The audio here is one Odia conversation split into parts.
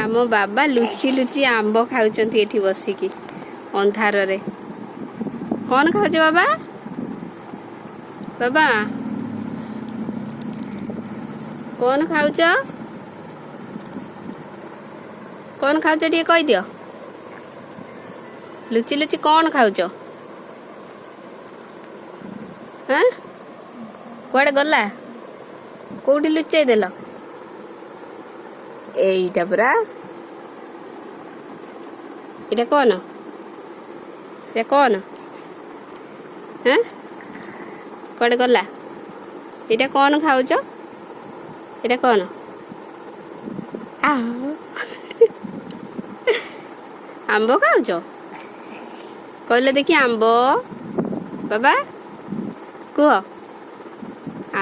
ଆମ ବାବା ଲୁଚି ଲୁଚି ଆମ୍ବ ଖାଉଛନ୍ତି ଏଠି ବସିକି ଅନ୍ଧାରରେ। କଣ ଖାଉଛ ବାବା? ବାବା କଣ ଖାଉଛ? କଣ ଖାଉଛ ଟିକେ କହିଦିଅ। ଲୁଚି ଲୁଚି କଣ ଖାଉଛ? ହଁ, କୁଆଡେ ଗଲା? କୋଉଠି ଲୁଚେଇ ଦେଲ? ଏଇଟା ପୁରା, ଏଇଟା କଣ? ଏଇଟା କଣ? ହଁ, କୁଆଡେ ଗଲା? ଏଇଟା କଣ ଖାଉଛ? ଏଇଟା କଣ? ଆମ୍ବ ଖାଉଛ? କହିଲେ ଦେଖି ଆମ୍ବ। ବାବା କୁହ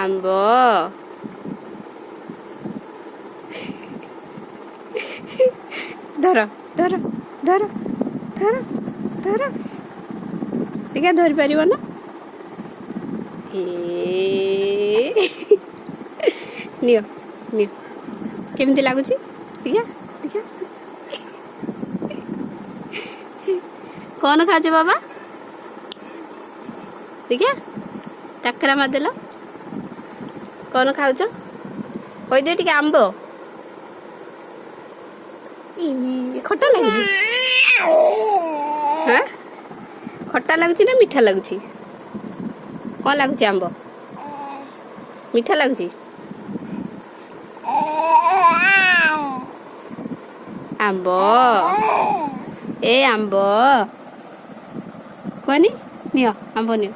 ଆମ୍ବ। ଧର ଧର ଧର ଧର ଧର, ଟିକେ ଧରିପାରିବ ନା? ଏ ନିଅ ନିଅ, କେମିତି ଲାଗୁଛି? ଟିକେ ଟିକେ, କଣ ଖାଉଛ ବାବା? ଦେଖିଆ ଟାକରା ମାରିଦେଲ। କଣ ଖାଉଛ କହିଦିଅ ଟିକେ। ଆମ୍ବ ଖଟା ଲାଗୁଛି? ହଁ, ଖଟା ଲାଗୁଛି ନା ମିଠା ଲାଗୁଛି? କଣ ଲାଗୁଛି ଆମ୍ବ? ମିଠା ଲାଗୁଛି? ଆମ୍ବ, ଏ ଆମ୍ବ କୁହନି। ନିଅ ଆମ୍ବ ନିଅ।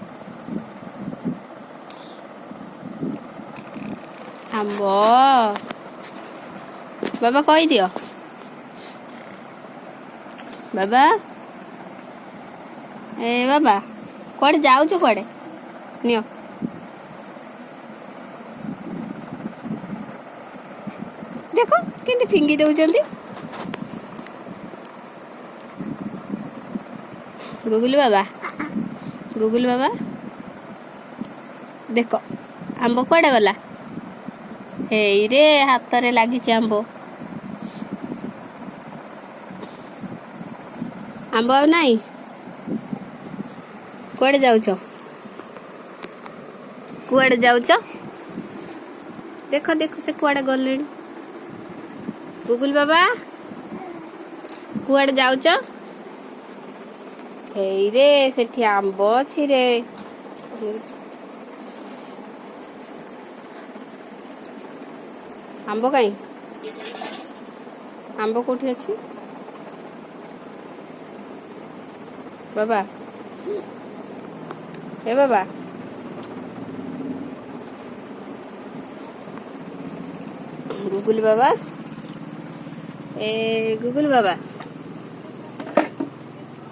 ଆମ୍ବ ବାବା କହିଦିଅ। ବାବା, ଏ ବାବା, କୁଆଡେ ଯାଉଛ? କୁଆଡେ? ନିଅ। ଦେଖ କେମିତି ଫିଙ୍ଗି ଦଉଛନ୍ତି। ଗୁଗୁଲ ବାବା, ଗୁଗୁଲ ବାବା, ଦେଖ ଆମ୍ବ କୁଆଡେ ଗଲା। ହେଇରେ, ହାତରେ ଲାଗିଛି ଆମ୍ବ। ଆମ୍ବ ଆଉ ନାହିଁ। କୁଆଡେ ଯାଉଛ? କୁଆଡେ ଯାଉଛ? ଦେଖ ଦେଖ, ସେ କୁଆଡେ ଗଲେଣି। ଗୁଗୁଲ ବାବା, କୁଆଡେ ଯାଉଛ? ହେଇରେ, ସେଠି ଆମ୍ବ ଅଛି ରେ। ଆମ୍ବ କାଇଁ? ଆମ୍ବ କୋଉଠି ଅଛି ବାବା? ଏ ବାବା, ଗୁଗୁଲ ବାବା, ଏ ଗୁଗୁଲ ବାବା,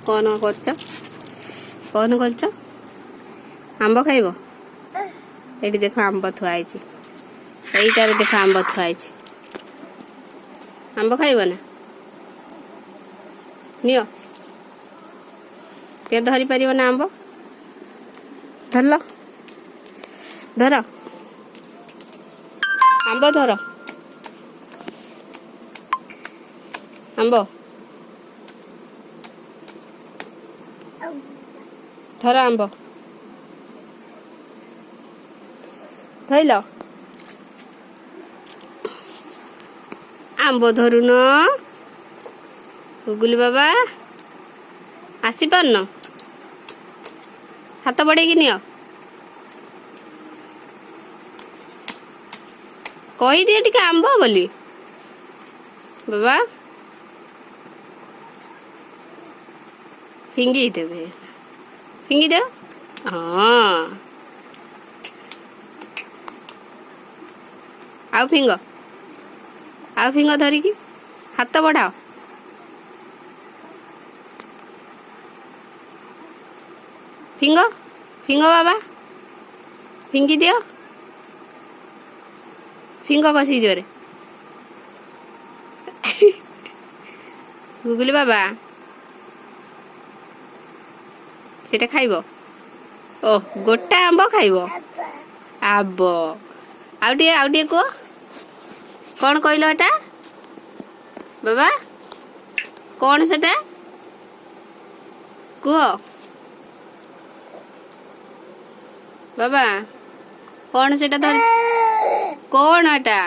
କଣ କରୁଛ? କଣ କରୁଛ? ଆମ୍ବ ଖାଇବ? ଏଇଠି ଦେଖ ଆମ୍ବ ଥୁଆ ହେଇଛି। ଏଇଟାରେ ଦେଖ ଆମ୍ବ ଥୁଆ ହେଇଛି। ଆମ୍ବ ଖାଇବ ନା? ନିଅ ଟିକେ। ଧରି ପାରିବ ନା ଆମ୍ବ? ଧରିଲ, ଧର ଆମ୍ବ, ଧର ଆମ୍ବ, ଧର ଆମ୍ବ। ଧଇଲ ଆମ୍ବ? ଧରୁନ ଗୁଗୁଲି ବାବା, ଆସିପାରୁନ? ହାତ ବଢେଇକି ନିଅ। କହିଦିଅ ଟିକେ ଆମ୍ବ ବୋଲି। ବାବା ଫିଙ୍ଗି ଦେବେ। ଫିଙ୍ଗି ଦିଅ। ହଁ, ଆଉ ଫିଙ୍ଗ, ଆଉ ଫିଙ୍ଗ ଧରିକି। ହାତ ବଢାଅ। ଫିଙ୍ଗ ଫିଙ୍ଗ ବାବା, ଫିଙ୍ଗି ଦିଅ। ଫିଙ୍ଗ କଷି ଜୋରେ। ଗୁଗୁଲି ବାବା, ସେଟା ଖାଇବ? ଓ, ଗୋଟା ଆମ୍ବ ଖାଇବ? ଆବ ଆଉ ଟିକେ, ଆଉ ଟିକେ କୁହ। କଣ କହିଲ ଏଟା? ବାବା, କଣ ସେଟା କୁହ। ବାବା, କଣ ସେଟା ଧରିଛ? କଣ ଏଟା?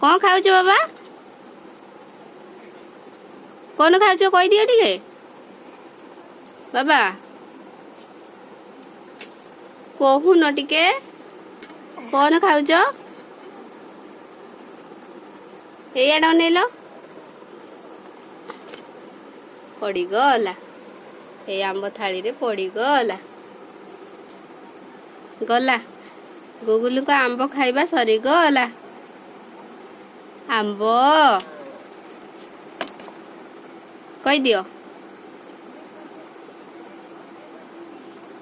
କଣ ଖାଉଛ ବାବା? କଣ ଖାଉଛ କହିଦିଅ ଟିକେ ବାବା। କହୁନ ଟିକେ, କଣ ଖାଉଛ? ଏଇଆଡେ ଅନେଇଲ, ପଡିଗଲା ଏଇ ଆମ୍ବ ଥାଳିରେ ପଡିଗଲା। ଗଲା, ଗୁଗୁଲୁଙ୍କ ଆମ୍ବ ଖାଇବା ସରିଗଲା। ଆମ୍ବ କହିଦିଅ।